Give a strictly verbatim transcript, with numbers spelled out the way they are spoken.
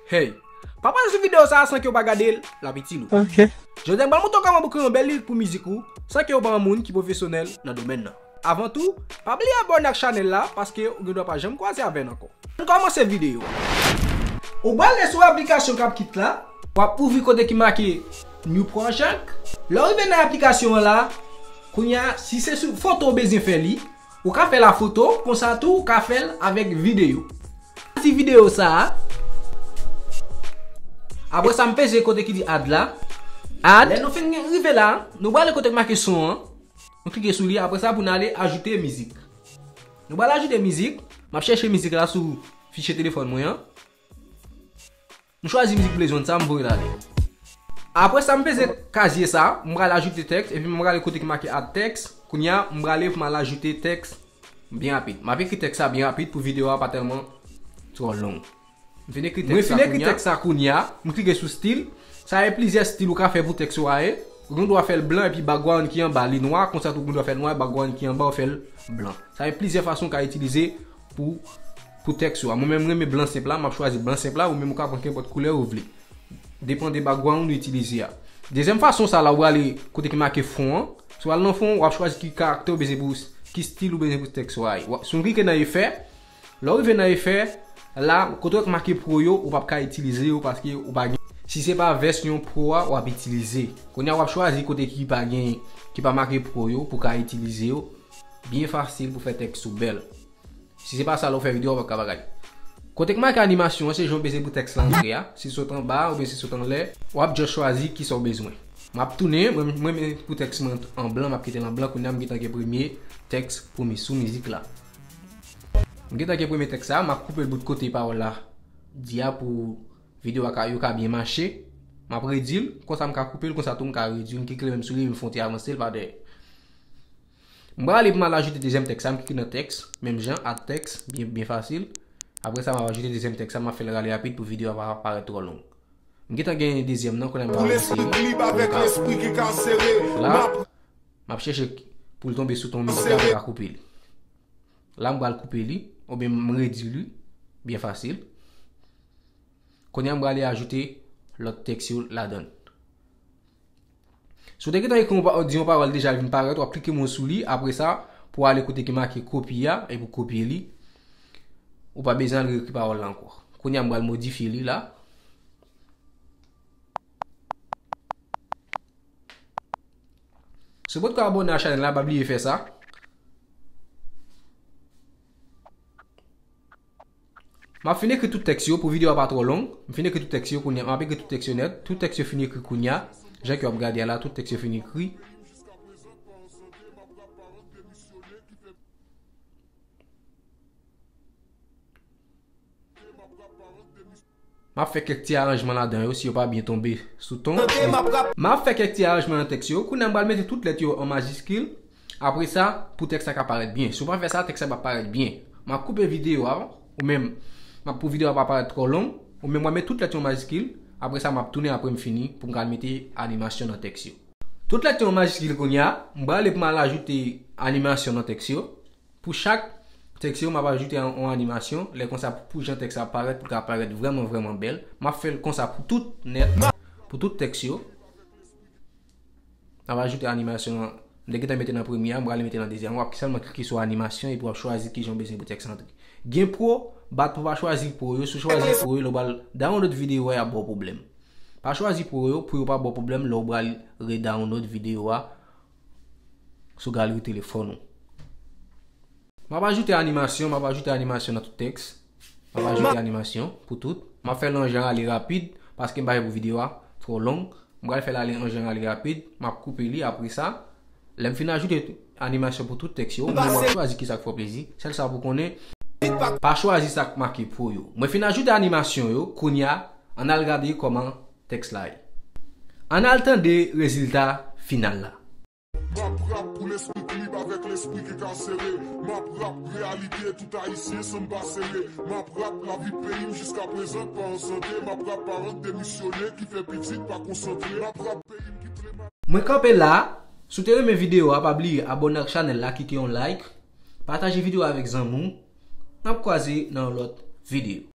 Hey, pa pase sou videyo sa a san ke w pa gade l, l ap itil ou. Ok. Jodi a m pral montre w kòman pou kreye yon bèl lirik pou mizik ou san ke w pa yon moun ki pwofesyonèl nan domèn nan. Avan tou, pa bliye abòne ak chanèl la paske ou gendwa pa janm kwaze avè n ankò. Ann kòmanse videyo a. Ou prale sou aplikasyon CapCut la, w ap ouvri kote ki make New Project. Lè w rive nan aplikasyon an la, kounye a, si se sou foto w bezwen fè li, ou ka fè l a foto, konsa tou ou ka fè l avèk videyo. Ti videyo sa a. Apre sa, m peze kote ki di add la. Add. Lè nou fin rive la, nou prale kote ki make son an. Nou klike sou li, apre sa pou n ale ajoute mizik. Nou prale ajoute mizik. M ap chèche mizik la sou fichye telefòn mwen an. M chwazi mizik Blaze One sa, m voye l ale. Apre sa, m peze kazye sa, m prale ajoute tèks, epi m prale kote ki make add text. Kounye a, m prale pou m al ajoute tèks byen rapid. M ap ekri tèks sa byen rapid pou videyo a pa tèlman twò long. M fin ekri tèks sa kounye a. Mwen fin ekri tèks sa kounye a, m klike sou stil. Sa gen plizyè stil ou ka fè pou tèks ou a ye. Ou gen dwa fè l blan epi background ki anba li nwa, konsa tou ou gen dwa fè l nwa, background ki anba ou fè l blan. Sa gen plizyè fason ou ka itilize pou, pou tèks ou a. Mwen menm, m renmen blan senp la, m ap chwazi blan senp la, ou menm ou ka pran kenpòt koulè ou vle. Depann de background ou itilize a. Dezyèm fason sa la, ou prale kote ki make fon an. Si w al nan fon, w ap chwazi ki karaktè ou bezwen pou, ki stil ou bezwen pou tèks ou a ye. W ap, si w klike nan efè, lè w rive nan efè, la, kote w make pro yo, ou p ap ka itilize yo paske ou pa gen. Si se pa vèsyon pro a w ap itilize. Kounye a w ap chwazi kote ki pa gen, ki pa make pro yo pou w ka itilize yo. Byen fasil pou fè tèks ou bèl. Si se pa sa, lè w fè videyo a, w p ap ka bagay. Kote k make animasyon an, se jan w bezwen pou tèks la antre a. Si l sot anba, oubyen si l sot anlè, w ap just chwazi kisa w bezwen. M ap tounen, mwen, mwen, mwen, pou tèks mwen an blan, m ap kite l an blan, kounye a m gentan gen premye tèks pou mi, sou mizik la. M gentan gen premye tèks la, m ap koupe l bout kote pawòl la di a pou videyo a ka, yo ka byen mache. M ap redi l, konsa m ka koupe l, konsa tou m ka redi l, m klike menm sou li, m fè yon ti avanse l pa dèyè. M prale pou m al ajoute dezyèm tèks la, m klike nan tèks, menm jan, add text, byen, byen fasil. Apre sa, m ap ajoute dezyèm tèks la, m ap fè l rale rapid pou videyo a pa parèt twò long. M gentan gen dezyèm nan, kounye a m ap avanse li. Pou lespri k lib avèk lespri ki kasere, la, m ap chèche pou l tonbe sou ton mizik la pou m ka koupe li. La, m pral koupe li, oubyen m redi li, byen fasil. Kounye a, m prale ajoute lòt tèks yo ladan l. Si w te gentan ekri yon pa-, di yon pawòl deja, l vin parèt, w ap klike mo sou li, apre sa, pou w ale kote ki make kopi a, e pou kopye li, ou pa bezwen al reekri pawòl la ankò. Kounye a, m pral modifye li la. Si w potko abòne a chanèl la, pa bliye fè sa. M ap fin ekri tout tèks yo pou videyo a pa twò long. M fin ekri tout tèks yo kounye a. M ap ekri tout tèks yo nèt. Tout tèks yo fin ekri kounye a. Jan ke w ap gade a la, tout tèks yo fin ekri. M ap fè kèk ti aranjman ladan yo si yo pa byen tonbe sou ton. M ap fè kèk ti aranjman nan tèks yo. Kounye a m pral mete tout lèt yo an majiskil. Apre sa, pou tèks la ka parèt byen. Si w pa fè sa, tèks la p ap parèt byen. M ap koupe videyo a, ou menm, m ap pou videyo a pa parèt twò long, ou menm m ap met tout lèt yo an majiskil, apre sa m ap tounen apre m fini pou m ka al mete animasyon nan tèks yo. Tout lèt yo an majiskil kounye a, m prale pou m al ajoute animasyon nan tèks yo. Pou chak tèks yo, m ap ajoute yon, yon animasyon, lè konsa pou, pou jan tèks la parèt, pou l ka parèt vrèman, vrèman bèl. M ap fè l konsa pou tout nèt, pou tout tèks yo. M ap ajoute animasyon an. M te gentan mete nan premye a, m prale mete nan dezyèm. W ap sèlman klike sou animasyon epi w ap chwazi kijan w bezwen pou tèks la antre. Gen pro, bat pou w pa chwazi pro yo. Si w chwazi pro yo, lè w pral download videyo a, y ap ba w pwoblèm. Pa chwazi pro yo, pou yo pa ba w pwoblèm lè w pral redownload videyo a sou galri telefòn ou. M ap ajoute animasyon, m ap ajoute animasyon nan tout tèks. M ap ajoute animasyon pou tout. M ap fè l an jan ale rapid, paske m pa vle pou videyo a twò long. M pral fè l ale an jan ale rapid, m ap koupe li apre sa. Lè m fin ajoute animasyon pou tout tèks yo, ou menm w ap chwazi kisa k fè w plezi. Sèl sa pou konnen, pa chwazi sa k make pro yo. Mwen fin ajoute animasyon yo, kounye a, ann al gade kòman tèks la ye. Ann al tande rezilta final la. M ap rap pou lespri k lib avèk lespri ki kasere. M ap rap reyalite tout ayisyen san m pa sere. M ap rap lavi peyi m jiska prezan k pa an sante. M ap rap paran k demisyone ki fè pitit pa konsantre. M ap rap peyi m ki ple ma- Mwen kanpe la. Si w te renmen videyo a, pa bliye abòne ak chanèl la, kite yon like, pataje videyo a avèk zanmi w. N ap kwaze nan yon lòt videyo.